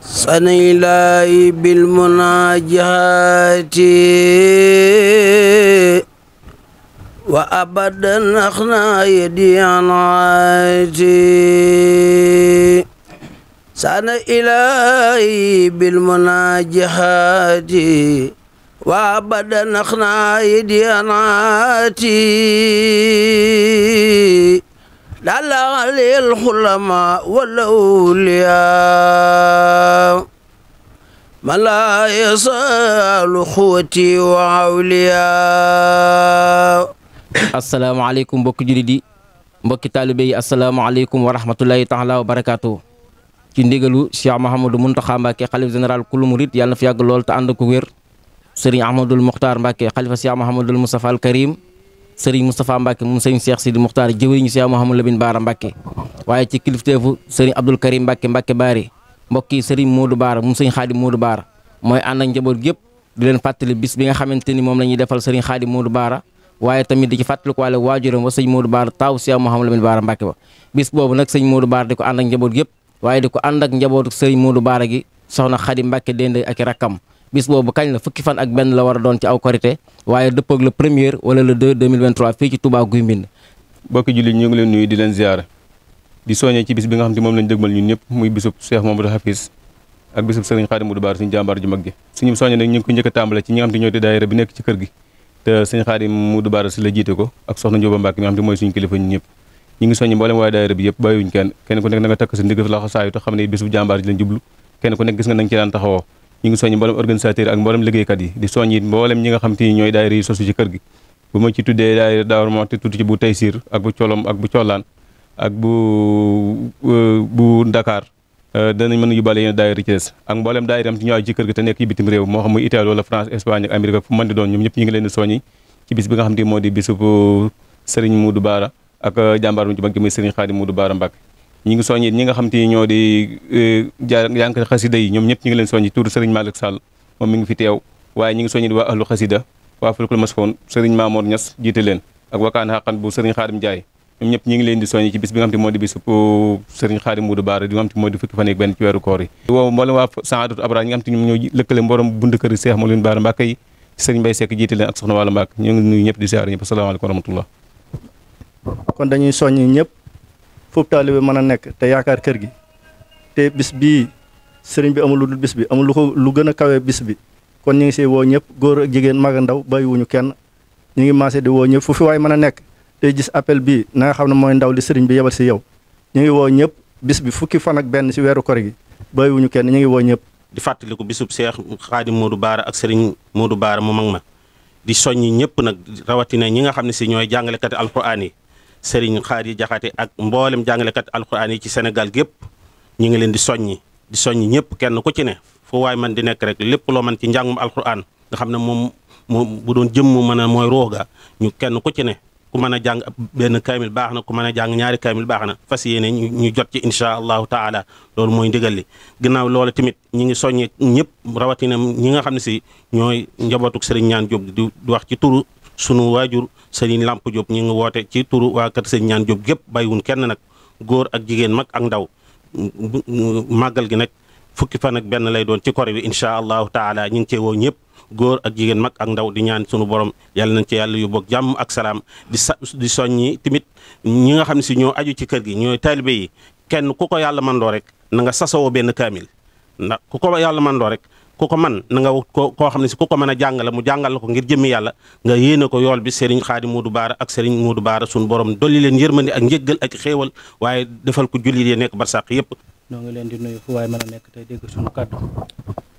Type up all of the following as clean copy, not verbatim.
سني إلهي بالمناجات وأبدا أخنا يدي عن عاتي سني إلهي بالمناجات وأبدا أخنا يدي عن عاتي لعل علي الحلماء والأولياء ما لا يسأل خوتي وأولياء. asalaamaaleykum mbokki jullit yi mbokki taalibe yi asalaamaaleykum wa rahmatulahi taala wa barakaatu. ci ndigalu Cheikh Mouhamadou Mountakha Mbacké xalif général kulu murid yàlla na fi yàgg lool te ànd ko wér. Serigne Ahmadoul Mokhtar Mbacké xalifa Cheikh Mouhamadoul Moustapha al Karim. Serigne Moustapha Mbacké moom Serigne Cheikh Sidi Mokhtar jëwriñu Cheikh Mouhamadou Lamine Bara Mbacké waaye ci kilifteefu Serigne Abdoul Karim Mbacké Mbacké Bari mbokk yi Serigne Modou Bara moom Serigne Khadim Modou Bara mooy ànd ak njaboot gépp di leen fàttali bis bi nga xamante ni moom la ñuy defal Serigne Khadim Modou Bara waaye tamit di ci fàttali ko wàlle waajuram wa sëñ Modou Bara taaw Cheikh Mouhamadou Lamine Bara Mbacké ba bis boobu nag sëñ Modou Bara di ko ànd ak njaboot gépp waaye di ko ànd ak njabootu Serigne Modou Bara gi soxna Khadim Mbacké dend ak i rakkam bis boobu kañ la fukki fan ak benn la war a doon ci aw korité waaye dëppoog le premier wala le 2 2023 fii ci Touba Guy Mbind. bokki jullit ñu ngi leen nuyu di leen ziyaara di soññee ci bis bi nga xam te moom lañ dëgmal ñun ñëpp muy bisub Cheikh Mamadou Hafiz ak bisub Serigne Khadim Modou Bara suñu jàmbaar ju mag ji suñu soññee nag ñu ngi ko njëkk a tàmbale ci ñi nga xam te ñoo di daayira bi nekk ci kër gi te Serigne Khadim Modou Bara si la jiite ko ak soxna Njóoba Mbacké mi nga xam te mooy suñu kilifa ñun ñëpp ñu ngi soññi mboolem waaye daayira bi yëpp bàyyiwuñ kenn ku nekk na nga takk sa ndigg la xasaayu te xam ne bisub jàmbaar ji lañ jublu kenn ku nekk gis nga nañ ci daan taxawoo ñu ngi soññi mboolem organisateur ak mboolem liggéeykat yi di soññi mboolem ñi nga xam te ni ñooy daayira yi sosu ci kër gi bu ma ci tuddee daayira Daaru Muxti tudd ci bu Taysiir ak bu Colom ak bu Collaan ak bu Dakar danañ mën a yóbbaale yeneen daayira ci des ak mboolem daayira am ci ñëwaat ci kër gi te nekk ci bitim réew moo xam muy Italie wala France Espagne ak Amérique fu mën di doon ñoom ñëpp ñu ngi leen di soññi ci bis bi nga xam te moo di bisub Serigne Modou Bara ak jàmbaar mu ci mag gi muy Serigne Khadim Modou Bara Mbacké ñi ngi soññi ñi nga xam te ñoo di jàng xasida yi ñoom ñëpp ñu ngi leen soññi tuur Serigne Malick Sall moom mi ngi fi teew waaye ñi ngi soññi waa ahlu xasida waa fulkul masfoon Serigne Mamour Niass jiite leen ak wakaan xaqan bu Serigne Khadim Ndiaye ñoom ñëpp ñi ngi leen di soññi ci bis bi nga xam te moo di bis Serigne Khadim Modou Bara di nga xam te moo di fukki fan ak benn ci weeru koor yi woo mboolem waa Saadatu Abra ñi nga xam te ñoom ñoo lëkkale mborom bund kër Cheikh Mouhamadou Lamine Bara Mbacké yi Serigne Mbaye Seck jiite leen ak soxna Wàlla Mbacké ñu ngi nuyu ñëpp di siyaare ñëpp asalaamaaleykum wa rahmatullah kon dañuy soññi ñëpp foofu taalibe mën a nekk te yaakaar kër gi te bis bii sëriñ bi amul lu dul bis bi amul lu gën a kawe bis bi kon ñu ngi si woo ñëpp góor ak jigéen mag ak ndaw bàyyiwuñu kenn ñu ngi maase di woo ñëpp fu fi waay mën a nekk tey gis appel bii na nga xam ne mooy ndaw li sëriñ bi yebal si yow ñu ngi woo ñëpp bis bi fukki fan ak benn si weeru kor gi bàyyiwuñu kenn ñu ngi woo ñëpp di fàttaliku bisub Cheikh Khadim Modou Bara ak sëriñ Modou Bara mu mag ma di soññi ñëpp nag rawatina ñi nga xam ne si ñooy jàngalekati alquran yi Serigne Khady Jaxate ak mboolem jàngalekat alquran yi ci Sénégal gépp ñu ngi leen di soññi ñëpp kenn ku ci ne fu waay man di nekk rek lépp loo man ci njàngum alquran nga xam ne moom bu doon jëmm mën a mooy rooga ñu kenn ku ci ne ku mën a jàng benn kaamil baax na ku mën a jàng ñaari kaamil baax na fas yéene ñu jot ci insha allahu taala loolu mooy ndigal li ginnaaw loolu tamit ñi ngi soññi ñëpp rawatina ñi nga xam ne si ñooy njabootuk Serigne Ñaan Diop di wax ci turu sunu waajur Serigne Lamp Diop ñu ngi woote ci turu waa kër Serigne Ñaan Diop gépp bàyyiwun kenn nag góor ak jigéen mag ak ndaw màggal gi nag fukki fan ak benn lay doon ci kore bi insha allahu taala ñu ngi cee woo ñëpp góor ak jigéen mag ak ndaw di ñaan sunu borom yàlla nañ ci yàlla yu boog jàmm ak salaam di soññi tamit ñi nga xam ne si ñoo aju ci kër gi ñooy taalibe yi kenn ku ko yàlla mandoo rek na nga sasawoo benn kaamil ndax ku ko yàlla mandoo rek ku ko man na nga koo xam ne si ku ko mën a jàngale mu jàngal ko ngir jëmmi yàlla nga yéene ko yool bi Serigne Khadim Modou Bara ak Serigne Modou Bara sunu borom dolli leen yërmandi ak njëggal ak xéewal waaye defal ko jullit yi nekk barsàq yëpp. ñoo ngi leen di nuyu fu waaye mën a nekk tey dégg suñu kàddu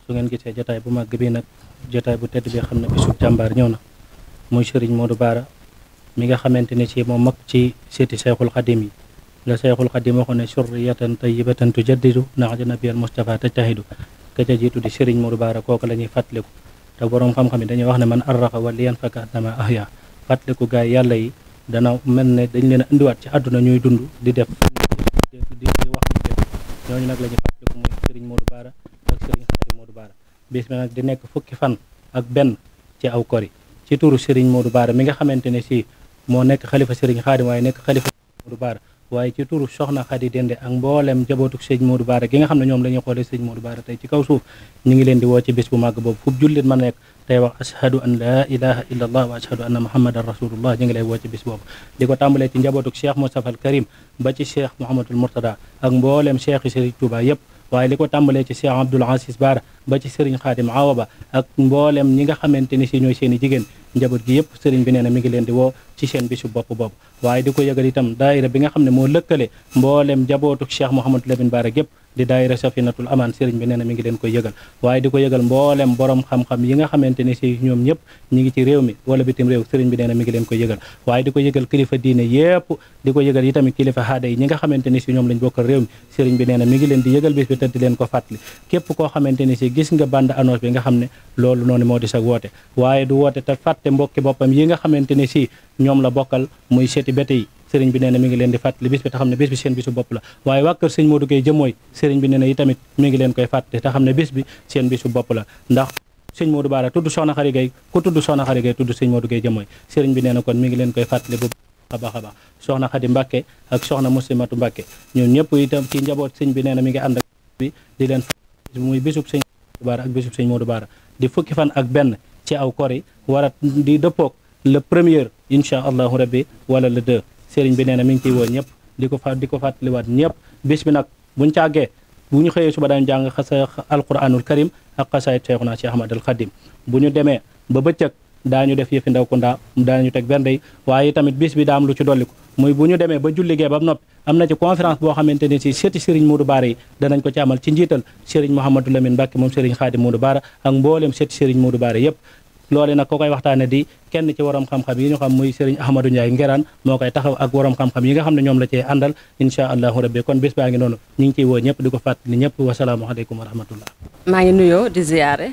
su ngeen gisee jotaay bu màgg bi nag jotaay bu tedd bi xam ne bisub jàmbaar ñëw na muy Serigne Modou Bara mi nga xamante ne ci moom mag ci seeti Cheikhul Khadim yi la Cheikhul Khadim waxoon ne surriyatan tayyibatan tujaddidu nahja nabiyal Mustafa tajtahidu ka ca jiitu di Serigne Modou Bara kooku la ñuy fàttaliku te borom xam-xam yi dañuy wax ne man arraxa waliyan faka annama ahya fàttaliku gaay yàlla yi dana mel ne dañ leen a indiwaat ci àdduna ñuy dund di def di wax ñu def ñooñu nag la ñuy fàttaliku muy Serigne Modou Bara ak Serigne Khadim Modou Bara bis bi nag di nekk fukki fan ak benn ci aw kori ci turu Serigne Modou Bara mi nga xamante ne si moo nekk xalifa Serigne Khadim waaye nekk xalifa Modou Bara waaye ci turu soxna Khady Dende ak mboolem jabootuk Serigne Modou Bara gi nga xam ne ñoom la ñuy xoolee Serigne Modou Bara tey ci kaw suuf ñu ngi leen di woo ci bis bu màgg boobu fu jullit ma nekk tey wax ashhadu an la ilaha illa allah wa ashhadu anna muhammadan rasulullah ñu ngi lay woo ci bis boobu di ko tàmbalee ci njabootuk Cheikh Moustapha al Karim ba ci Cheikh Mouhamadul Mourtada ak mboolem Cheikh yi Serigne Touba yëpp waaye li ko tàmbalee ci Cheikh Abdoul Aziz Bara ba ci Serigne Khadim Awa Ba ak mboolem ñi nga xamante ni si ñooy seen i jigéen njaboot gi yëpp Serigne bi nee na mi ngi leen di woo ci seen bisu bopp boobu waaye di ko yëgal itam daayira bi nga xam ne moo lëkkale mboolem njabootuk Cheikh Mouhamadou Lamine Bara gépp di daayira Safinatul Aman Serigne bi nee na mi ngi leen koy yëgal waaye di ko yëgal mboolem borom xam-xam yi nga xamante ni si ñoom ñëpp ñi ngi ci réew mi wala bitim réew Serigne bi nee na mi ngi leen koy yëgal waaye di ko yëgal kilifa diine yëpp di ko yëgal itamit kilifa aada yi ñi nga xamante ni si ñoom lañ bokkal réew mi Serigne bi nee na mi ngi leen di yëgal bis bi te di leen ko fàttali képp koo xamante ni si gis nga bande annonce bi nga xam ne loolu noonu moo di sa woote waaye du woote te fàtte mbokki boppam yi nga xamante ni si ñoom la bokkal muy seeti bete yi sëriñ bi nee na mi ngi leen di fàttali bis bi te xam ne bis bi seen bisu bopp la waaye waa kër sëñ Modou Gueye jëmooy sëriñ bi nee na itamit mi ngi leen koy fàttali te xam ne bis bi seen bisu bopp la ndax sëñ Modou Bara tudd soxna Xari Gueye ku tudd soxna Xari Gueye tudd sëñ Modou Gueye jëmooy sëriñ bi nee na kon mi ngi leen koy fàttali bu baax a baax soxna Xadi Mbàkke ak soxna Muslimatu Mbàkke ñun ñëpp itam ci njaboot sëñ bi nee na mi ngi ànd ak bi di leen muy bisub sëñ Modou Bara ak bisub sëñ Modou Bara di fukki fan ak benn ci aw kori war a di dëppoog le premier incha allahu rabbi wala le deux sëriñ bi nee na mi ngi ciy woo ñëpp di ko fàttaliwaat ñëpp bis bi nag buñ càggee bu ñu xëyee suba daañu jàng xasa alquranul karim ak xasaayid Cheikhuna Cheikh Ahmad al Khadim bu ñu demee ba bëccëg daañu def yëfi ndaw ko ndaa daañu teg bernde yi waaye tamit bis bi daa am lu ci dolliku muy bu ñu demee ba julligee ba noppi am na ci conférence boo xamante ni si seeti Serigne Modou Bara yi danañ ko ci amal ci njiital Serigne Mouhamadou Lamine Mbacke moom Serigne Khadim Modou Bara ak mboolem seeti Serigne Modou Bara yëpp loole nag ko koy waxtaane di kenn ci waroom xam-xam yi ñu xam muy Serigne Ahmadou Ndiaye Ngeraan moo koy taxaw ak waroom xam-xam yi nga xam ne ñoom la cee àndal incha allahu rabbi kon bés baa ngi noonu ñu ngi ciy woo ñëpp di ko fàttali ñëpp wasalaamualeykum wa rahmatullah maa ngi nuyoo di ziyaare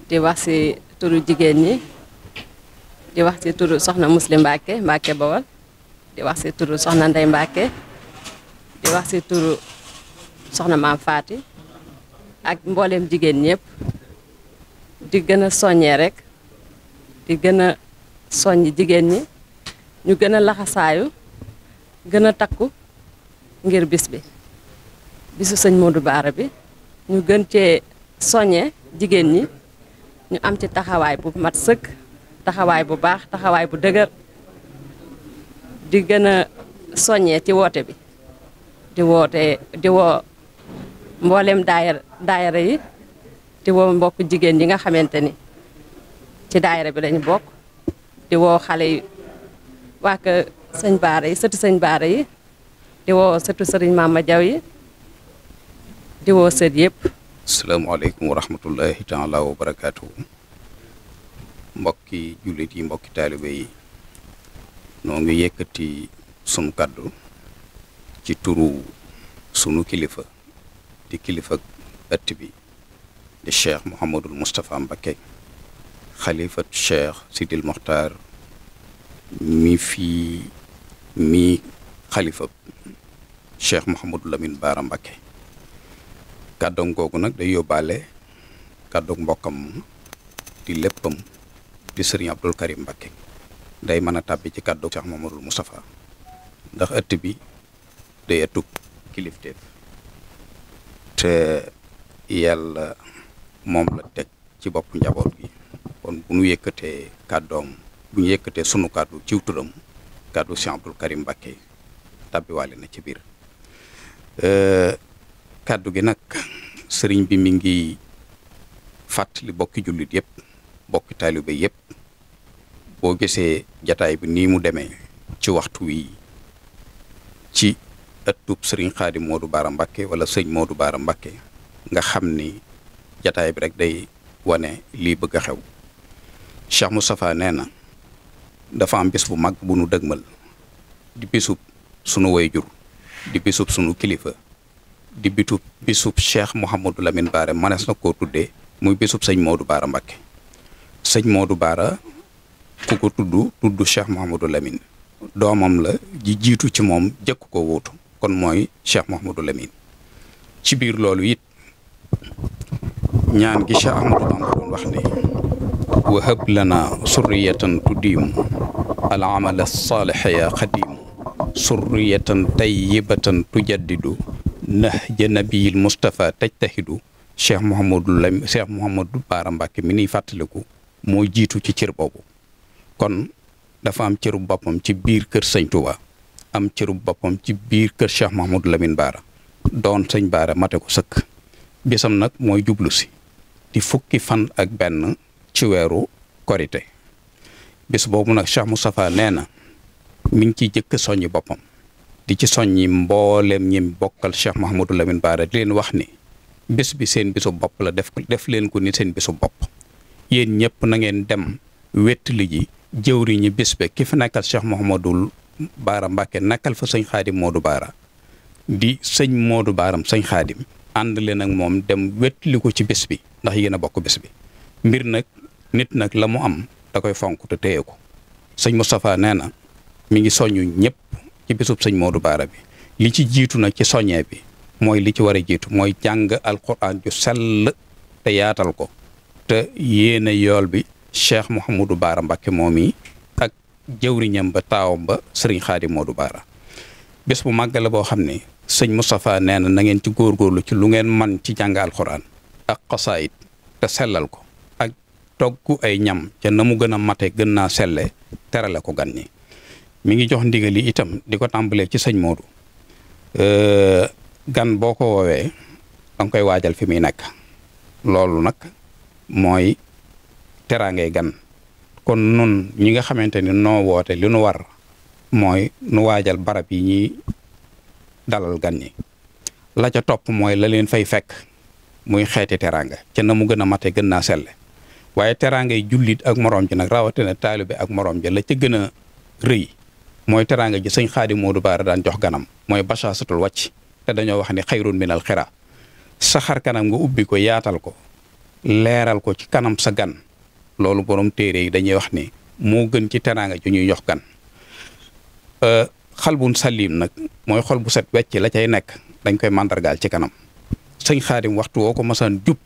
di wax si turu jigéen ñi di wax si turu soxna Muslim Mbacke Mbacke Bawal di wax si turu soxna Ndey Mbacke di wax si turu soxna Maam Faati ak mboolem jigéen ñëpp di gën a soññee rek di gën a soññ jigéen ñi ñu gën a laxasaayu gën a takku ngir bis bi bisu sëñ Modou Bara bi ñu gën cee soññee jigéen ñi ñu am ci taxawaay bu mat sëkk taxawaay bu baax taxawaay bu dëgër di gën a soññee ci woote bi di woo mboolem daayira yi di woo mbokk jigéen yi nga xamante ni ci daayira bi lañu bokk di woo xale yi waa kër sëñ Bara yi sëtu sëñ Bara yi di woo sëtu sëriñ Mama Jaw yi di woo sët yëpp. asalaamaaleykum wa rahmatullahi taala wa barakaatu. mbokki jullit yi mbokki taalibe yi noo ngi yëkkati sunu kàddu ci turu sunu kilifa di kilifa ëtt bi di cheikh Mouhamadul Moustapha Mbacké xalifat cheikh Sidil Mokhtar mi xalifa cheikh Mouhamadou Lamine Bara Mbacké kàddoom googu nag day yóbbaale kàddoog mbokkam di léppam di sëriñ Abdul Karim Mbacké day mën a tàbbi ci kàddoog cheikh Mouhamadul Moustapha ndax ëtt bi day ëttub kilifteef te yàlla moom la teg ci bopp njaboot gi kon bu ñu yëkkatee kàddoom bu ñu yëkkatee sunu kàddu ciw turam kàddu Cheikh Abdoul Karim Mbacké tàbbiwaale na ci biir kàddu gi nag sëriñ bi mi ngi fàttali bokki jullit yëpp bokki taalibe yëpp boo gisee jataay bi nii mu demee ci waxtu wi ci ëttub sëriñ Khadim Modou Bara Mbacké wala sëñ Modou Bara Mbacké nga xam ni jataay bi rek day wane lii bëgg a xew Cheikh Moustapha nee na dafa am bis bu mag bu nu dëgmal di bisub sunu wayjur di bisub sunu kilifa di bisub Cheikh Mouhamadou Lamine Bara manees na koo tuddee muy bisub sëñ Modou Bara Mbacké sëñ Modou Bara ku ko tudd Cheikh Mouhamadou Lamine doomam la ji jiitu ci moom jëkk ko wuutu kon mooy Cheikh Mouhamadou Lamine ci biir loolu it ñaan gi Cheikh Ahmadou Bamba doon wax ne wahab lana surriyatan tudiimu al amala saaliha ya xadiimu surriyatan tayyibatan tujaddidu nahja nabiyil Mustafa tajtahidu Cheikh Mouhamadou Bara Mbacké mi niy fàttaliku moo jiitu ci cër boobu. kon dafa am cëru boppam ci biir kër sëñ Touba am cëru boppam ci biir kër Cheikh Mouhamadou Lamine Bara doon sëñ Bara mate ko sëkk. bisam nag mooy jublu si di fukki fan ak benn ci weeru korite bis boobu nag Cheikh Moustapha nee na mi ngi ciy jëkk soññi boppam di ci soññi mbooleem ñi bokkal Cheikh Mouhamadou Lamine Bara di leen wax ni bés bi seen bisu bopp la def leen ko ni seen bisu bopp yéen ñëpp na ngeen dem wettali ji jëwriñi bés ba ki fi nekkal Cheikh Mouhamadou Bara Mbacké nekkal fa sëñ Xaadim Modou Bara di sëñ Modou Baram sëñ Xaadim ànd leen ak moom dem wettali ko ci bés bi ndax yéen a bokk bés bi mbir nag nit nag la mu am da koy fonk te téye ko sëñ Moustapha nee na mi ngi soññu ñëpp ci bésub sëñ Modou Bara bi li ci jiitu nag ci soññee bi mooy li ci war a jiitu mooy jàng alquran ju sell te yaatal ko te yéene yool bi Cheikh Mouhamadou Bara Mbacké moom yi ak jëwriñam ba taawam ba sëriñ Xaadim Modou Bara bés bu màgg la boo xam ne sëñ Moustapha nee na na ngeen ci góorgóorlu ci lu ngeen man ci jàng alquran ak xasaayit te sellal ko ak togg ay ñam ca na mu gën a mate gën naa selle terale ko gan ñi mi ngi jox ndigal yi itam di ko tàmbalee ci sëñ Modou gan boo ko woowee danga koy waajal fi muy nekk loolu nag mooy teraangay gan kon nun ñi nga xamante ni noo woote li nu war mooy nu waajal barab yi ñuy dalal gan ñi la ca topp mooy la leen fay fekk muy xeeti teraanga ca na mu gën a mate gën naa selle waaye teraangay jullit ak morom ji nag rawatina taalibe ak morom ji la ca gën a rëy mooy teraanga ji sëñ Xaadim Modou Bara daan jox ganam mooy bachaasatul wàcc te dañoo wax ni xayrun minal xira saxar kanam nga ubbi ko yaatal ko leeral ko ci kanam sa gan loolu borom téere yi dañuy wax ni moo gën ci teraanga ju ñuy jox gan xalbun salim nag mooy xol bu set wecc la cay nekk dañ koy màndargaal ci kanam sëñ Xaadim waxtu woo ko masaan jub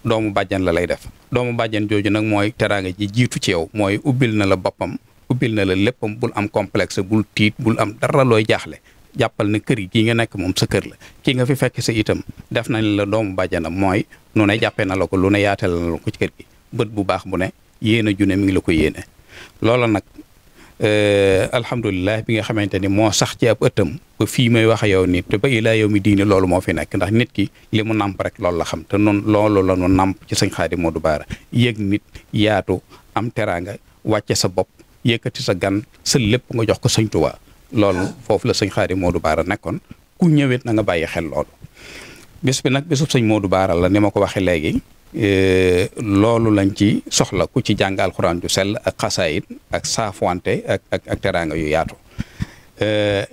doomu bàjjan la lay def doomu bàjjan jooju nag mooy teraanga ji jiitu ci yow mooy ubbil na la boppam ubbil na la léppam bul am complexe bul tiit bul am dara looy jaaxle jàppal ne kër yi kii nga nekk moom sa kër la kii nga fi fekk sa itam def nañ la doomu bàjjanam mooy nu ne jàppee na la ko lu ne yaatal na la ko ci kër gi bët bu baax bu ne yéene ju ne mi ngi la ko yéene loola nag alhamdulilah bi nga xamante ni moo sax ci ab ëttam ba fii may wax yow ni te ba ilaa yow mi diine loolu moo fi nekk ndax nit ki li mu nàmp rek loolu la xam te noonu loolu la nu nàmp ci sëñ Xaadim Modou Bara yéeg nit yaatu am teraanga wàcce sa bopp yëkkati sa gan sa lépp nga jox ko sëñ Tuubaa loolu foofu la sëñ Xaadim Modou Bara nekkoon ku ñëwet na nga bàyyi xel loolu bés bi nag bésub sëñ Modou Bara la ni ma ko waxee léegi loolu lañ ci soxla ku ci jàng alxuraan ju sell ak xasaayit ak saafwante ak teraanga yu yaatu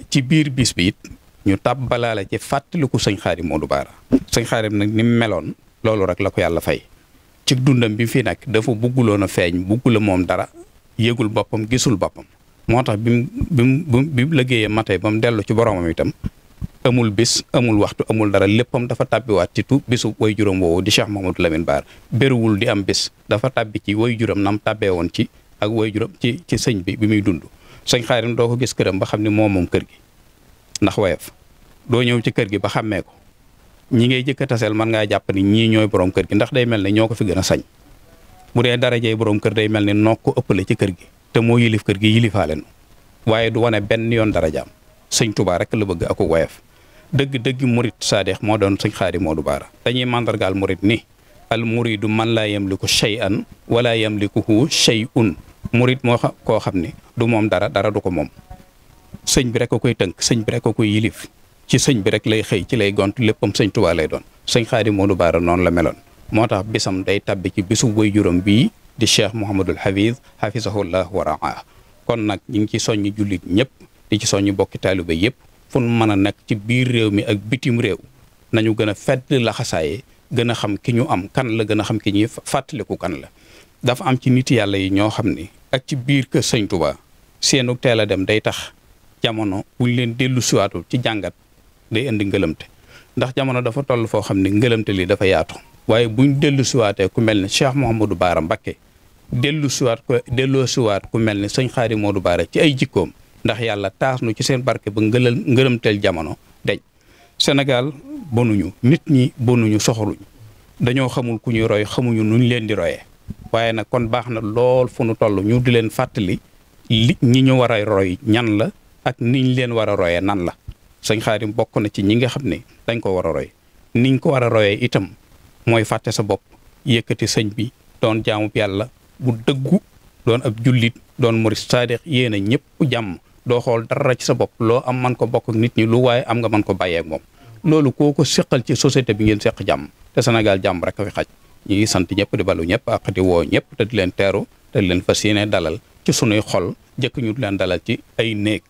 ci biir bis bi it ñu tàbbalaale ci fàttaliku sëñ Xaadim Modou Bara sëñ Xaadim nag ni mu meloon loolu rek la ko yàlla fay ci dundam bi fi nekk dafa bugguloon a feeñ buggula moom dara yëgul boppam gisul boppam moo tax bi mu liggéeyee matee ba mu dellu ci boromam itam amul bis amul waxtu amul dara léppam dafa tàbbiwaat ci bisu way juróom woowu di Cheikh Mouhamadou Lamine Bara bëriwul di am bis dafa tàbbi ci way juróom nam tàbbee woon ci ak way juróom ci sëñ bi muy dund sëñ Xaadim doo ko gis këram ba xam ne moom kër gi ndax woyof doo ñëw ci kër gi ba xàmmee ko ñi ngay jëkk a taseel mën ngaa jàpp ni ñii ñooy borom kër gi ndax day mel ne ñoo ko fi gën a sañ bu dee darajey borom kër day mel ne noo ko ëppale ci kër gi te moo yilif kër gi yilifaale nu waaye du wane benn yoon darajaam sëñ Tuubaa rek la bëgg ak woyof dëgg murit saadeex moo doon sëñ Xaadim Modou Bara dañuy mandargaal murit ni al muridu man laa yamliku shay'an wala yamlikuhu shay'un murit moo koo xam ne du moom dara du ko moom sëñ bi rek a koy tënk sëñ bi rek a koy yilif ci sëñ bi rek lay xëy ci lay gont léppam sëñ Tuubaa lay doon sëñ Xaadim Modou Bara noonu la meloon moo tax bisam day tabbi ci bisu way juróom bii di Cheikh Mouhamadul Hafiz hafizahullah wa raa kon nag ñu ngi ci soññi jullit ñëpp di ci soññi bokki taalibe yëpp fu nu mën a nekk ci biir réew mi ak bitim réew nañu gën a fedd laxasaaye gën a xam ki ñu am kan la gën a xam ki ñuy fàttaliku kan la dafa am ci nit yàlla yi ñoo xam ni ak ci biir kër sëñ Tuubaa seenu teel a dem day tax jamono buñ leen dellu siwaatul ci jàngat day indi ngëlëmte ndax jamono dafa toll foo xam ne ngëlëmte li dafa yaatu waaye buñ dellu siwaatee ku mel ne Cheikh Mouhamadou Bara Mbacké delloo siwaat ku mel ne sëñ Xaadim Modou Bara ci ay jikkoom ndax yàlla taas nu ci seen barke ba ngërëmteel jamono deñ Sénégal bonuñu nit ñi bonuñu soxoruñ dañoo xamul ku ñuy roy xamuñu nuñ leen di royee waaye nag kon baax na lool fu nu toll ñu di leen fàttali ñi ñu war a roy ñan la ak niñ leen war a royee nan la sëñ Xaadim bokk na ci ñi nga xam ne dañ ko war a roy niñ ko war a royee itam mooy fàtte sa bopp yëkkati sëñ bi doon jaamub yàlla bu dëggu doon ab jullit doon murid saadiq yéena ñëpp jàmm doo xool dara ci sa bopp loo am man ko bokk ak nit ñi lu waaye am nga man ko bàyyee ak moom loolu koo ko seqal ci société bi ngeen seq jàmm te Sénégal jàmm rek a fi xaj ñi ngi sant ñëpp di balu ñëpp ak di woo ñëpp te di leen teeru te di leen fas yéene dalal ci sunuy xol jëkk ñu di leen dalal ci ay néeg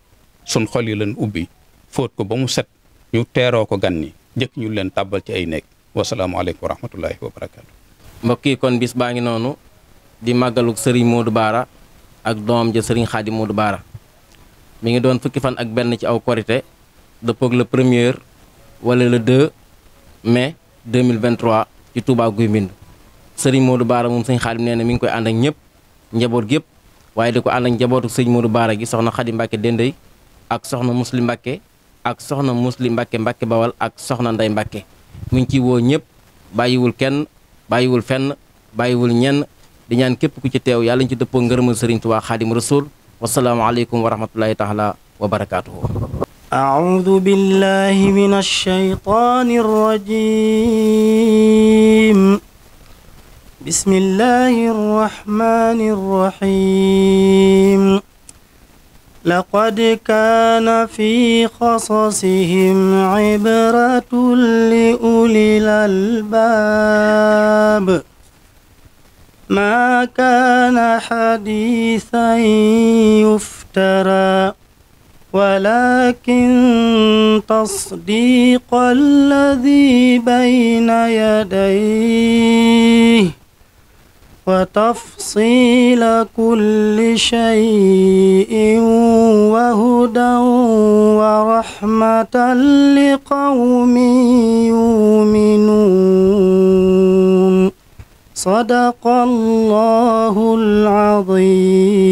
sun xol yi leen ubbi fóot ko ba mu set ñu teeroo ko gan ñi jëkk ñu leen tàbbal ci ay néeg wasalaamualeykum wa rahmatullahi wa barakaatu. mbokk yi kon bis baa ngi noonu di màggaluk Serigne Modou Bara ak doom ja Serigne Khadim Modou Bara mi ngi doon fukki fan ak benn ci aw korité dëppoog le 1er wala le 2 mai 2023 ci Touba Guy Mbind Serigne Modou Bara moom sëñ Khadim nee na mi ngi koy ànd ak ñëpp njaboot gépp waaye di ko ànd ak njabootu sëñ Modou Bara gi soxna Khady Mbacke Dendey ak soxna Muslim Mbacke ak soxna Muslim Mbacke Mbacke Bawal ak soxna Ndey Mbacke mu ngi ciy woo ñëpp bàyyiwul kenn bàyyiwul fenn bàyyiwul ñenn di ñaan képp ku ci teew yàlla ñu ci dëppoo ngërëmal Serigne Touba Khadim Rasoul wasalaamualeykum wa rahmatullahi taala wa barakaatuhu. أعوذ بالله من الشيطان الرجيم بسم الله الرحمن الرحيم لقد كان في قصصهم عبرة لأولي الألباب ما كان حديثا يفترى ولكن تصديق الذي بين يديه وتفصيل كل شيء وهدى ورحمة لقوم يؤمنون صدق الله العظيم.